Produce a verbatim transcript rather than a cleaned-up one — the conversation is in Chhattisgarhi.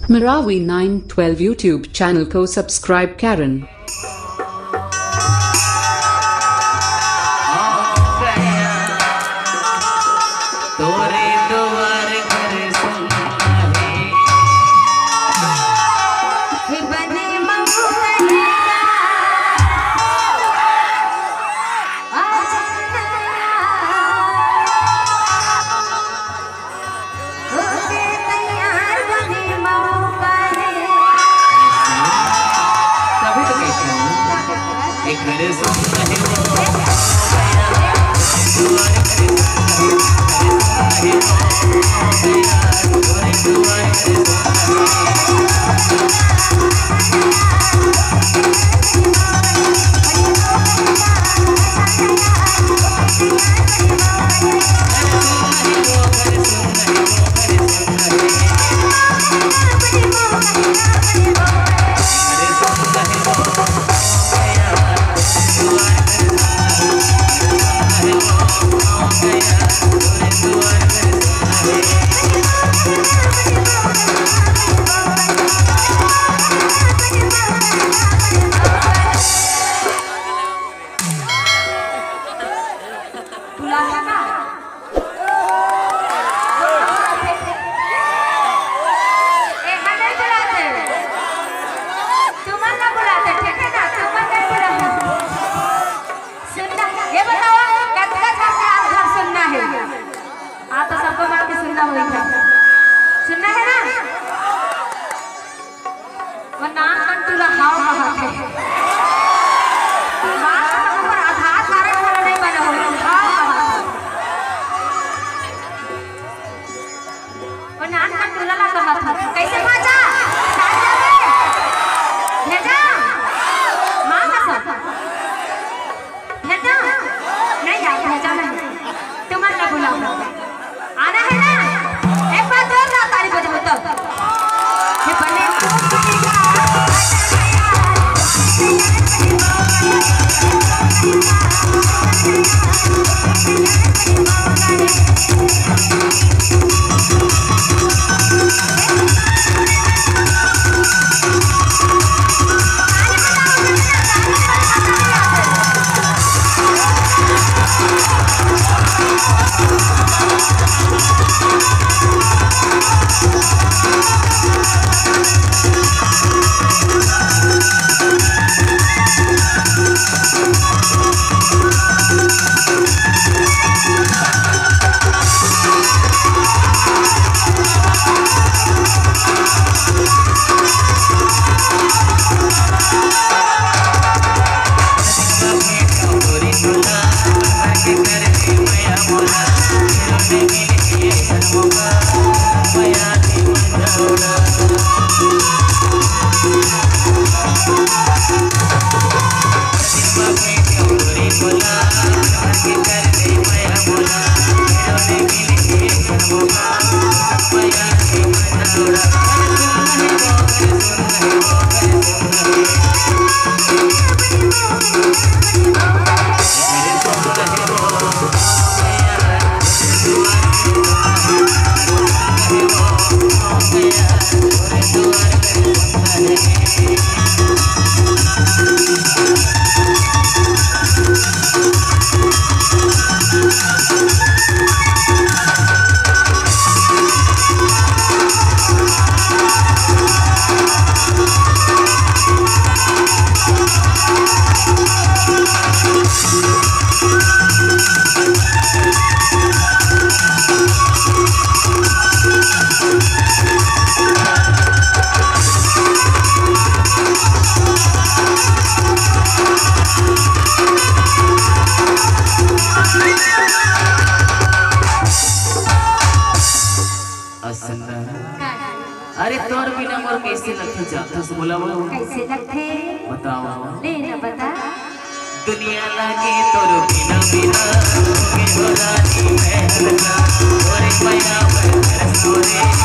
Marawi nine twelve YouTube channel ko subscribe karan. तुमन ला बुलाथे, ठीक है ना? तुमन ला बुलाथे। सुनना, ये बताओ, कतका झन के हाथ धर सुनना है? हाँ, तो सबको मार के सुनना होई था। सुनना है ना? वो नान मन तुला हाव कहाथे। मार के सबको पर आधार कारड वाला नहीं बना होई, हाव कहाथे। वो नान मन तुला ला कहाथे। कैसे भाजा? भेजा? माँ कसम। भेजा? नहीं यार, भेजा नहीं। तुमन ला बुलाओ। आना है ना? एक बार जोरदार ताली बजाओ तब। हे बने अरे तोर बिना मोर कैसे लगथे जाथस बोला वो? कैसे लगथे? बताओ। ले ना बता। दुनिया लागे तोर बिना बिना, होगे हो रानी महल का, तोरे मया में तरस तोरे।